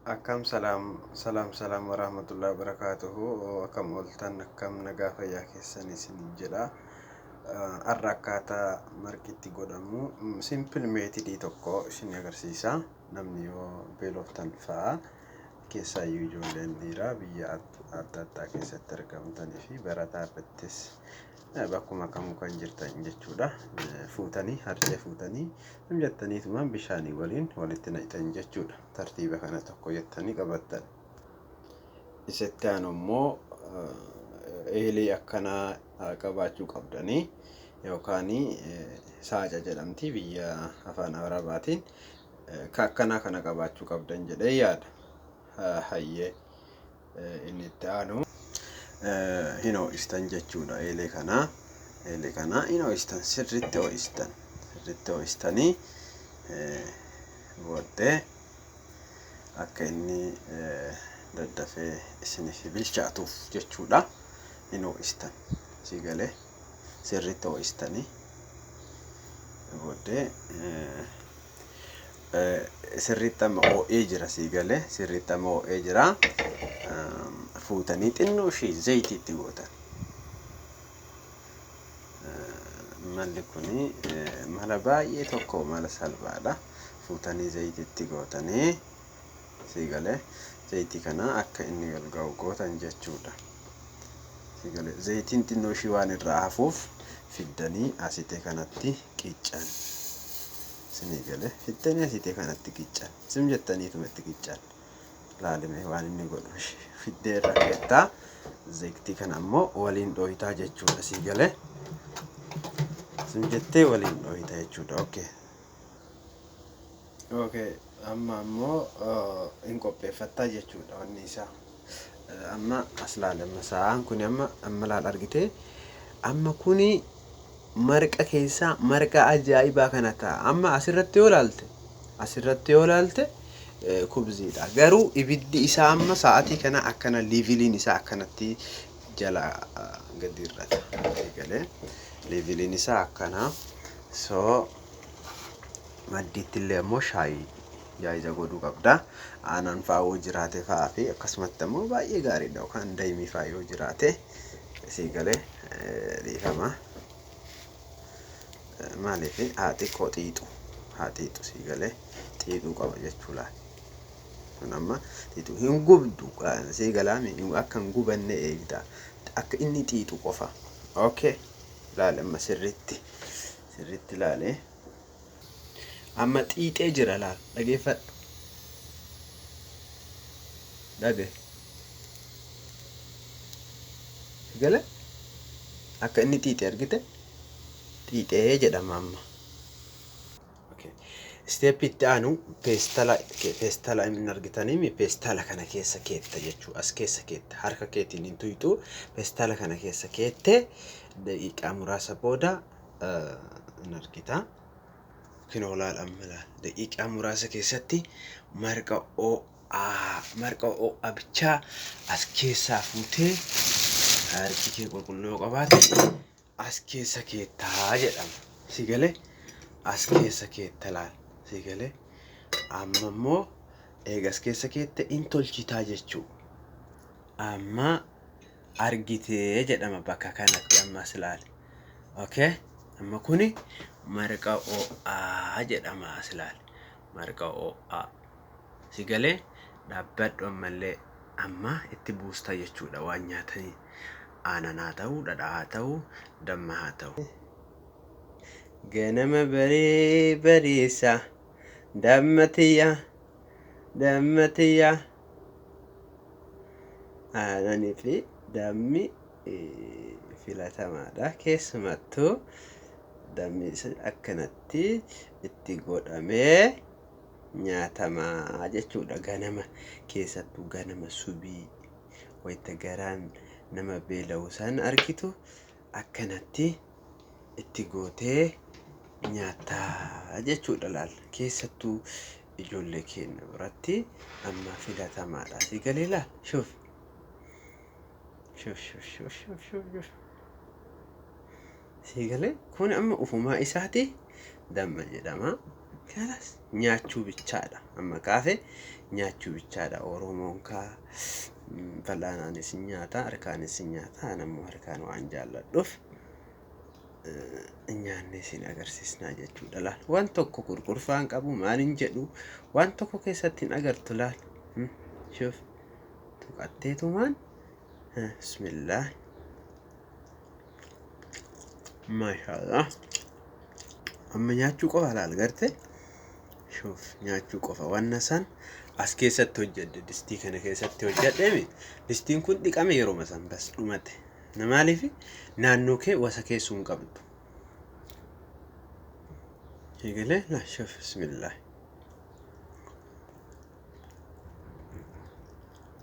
Akkam salaam salaam salaam warahmatullahi wabarakatuhu. Akkam ooltan, akkam nagaa fayyaa keessan isin jedha. Har'a akkaataa marqi itti godhamu simple method tokko isin agarsiisa. Namni yoo beeloftan fa'a, keessaayyuu ijoolleen dhiiraa biyya adda addaa keessatti argamtanii fi barataa irrattis bakkuma kamuu kan jirtan jechuudha. Fuutanii harcee fuutanii jettaniitumaan bishaanii waliin walitti naqxan jechuudha. Tartiiba kana tokko jettanii qabattan. Isatti aanu immoo eelee akkanaa qabaachuu qabdanii yookaan saaca jedhamti biyya afaan Arabaatiin, ka akkanaa kana qabaachuu qabdan jedhee yaada. Hayyee, inni itti aanu hin ho'istan jechuudha eelee kana. Eelee kana hin ho'istan, sirriitti ho'istan. Sirriitti ho'istanii booddee akka inni daddafee isiniif bilchaatuuf jechuudha. Hin ho'istan. Sii galee, sirriitti ho'istanii booddee sirriitti amma ho'ee jira, sii galee, sirriitti amma ho'ee jira. Fuutanii xinnoo ishii zayitii itti gootan. Malli kuni mala baay'ee tokko, mala salphaadha. Fuutanii zayitii itti gootanii, sii galee, zayitii kana akka inni galga'u gootan jechuudha. Sii galee, zayitiin xinnoo ishii waan irraa hafuuf fiddanii asitee kanatti qiccan. Sinii galee, fiddanii asitee kanatti qiccan. Sim jettaniituma itti qiccan. Laalime waan inni godhu, fiddee irra keettaa, zayitii kana ammoo waliin dhooyitaa jechuudha, sii galee. Sim jettee waliin dhooyita jechuudha. Okay. Okay. Amma ammoo hin qopheeffattaa jechuudha wanni isaa. Amma as laale, amma sa'aan kuni amma laal, argitee, amma kuni marqa keessaa marqa ajaa'ibaa kana ta'a. Amma asirratti yoo laalte kubziidha. Garuu ibiddi isaa amma sa'aatii kana akkana leveliin isaa akkanatti jala gadi irrata. Eegalee leveliin isaa akkana. So maddiitti illee ammoo shaayii jaayiza godhuu qabda. Aanan fa'aa yoo jiraate fa'aa fi akkasumatti ammoo baay'ee gaariidha, yookaan daa'imii fa'aa yoo jiraate, sii galee, dhiifama. Maaliif, haa xiqqoo xiixu, haa xiixu, sii galee, xiixuu qaba jechuu laal. Kun amma xiixu hin gubdu, sii galaami, akka hin gubanne eegda. Akka inni xiixu qofa. Okay. Laale amma sirriitti sirriitti laale. Amma xiixee jira, laal, dhageeffadhu. Dhage. Gale, akka inni xiixe argite, xiixee jedhama amma. Step itti aanu peestala, peestala inni argitanii, peestala kana keessa keetta jechuu, as keessa keetta, harka keetiin hin tuyxu, peestala kana keessa keette daqiiqaa muraasa booda hin argita. Kinoo laal, amma laal, daqiiqaa muraasa keessatti marqa ho'aa, marqa ho'aa bichaa as keessaa fuutee, harki kee qulqulluu yoo qabaate as keessa keettaa jedhama. Si galee, as keessa keetta, laal, si galee, amma immoo eega as keessa keette in tolchitaa jechuu. Amma argitee jedhama bakka kanatti, ammas laal. Okay? Amma kuni marqa ho'aa jedhama, as laal. Marqa ho'aa. Si galee, dhaabbadhu, ammallee amma itti buusta jechuudha waan nyaatanii. Aanan haa ta'u, dhadhaa haa ta'u, damma haa ta'u. Ganama barii bariisa, damma tiyya, damma tiyya. Aananii fi dammi filatamaadha. Keessumattuu dammi akkanatti itti godhamee nyaatamaa jechuudha. Ganama, keessattuu ganama subii, wayita garaan nama beela'u san argitu, akkanatti itti gootee nyaattaa jechuudha, laal. Keessattuu ijoollee keenya biratti amma filatamaadha. Si galee, laal, شوف شوف شوف شوف شوف شوف شوف. Si galee, kun amma ufumaa isaati damma jedhama. Kanas nyaachuu bichaadha. Amma kaafe nyaachuu bichaadha. Oromoon kaa fal'aanaanis hin nyaata, harkaanis hin nyaata. Ani ammoo harkaan waan jaalladhuuf nyaannee isin agarsiisnaa jechuudha laal. Waan tokko kurkurfaan qabu maaliin jedhu waan tokko keessatti hin agartu laal. Shuf tuqatteetumaan bismillah. Maashaallah. Amma nyaachuu qofa laal garte. Shuf nyaachuu qofa wanna san as keessatti hojjedhe, distii kana keessatti hojjedheemi. Distiin kun dhiqame yeroo san bas dhumate. Na maaliif naannoo kee wasa keessuu hin qabdu. Eegalee la shuf bismillah.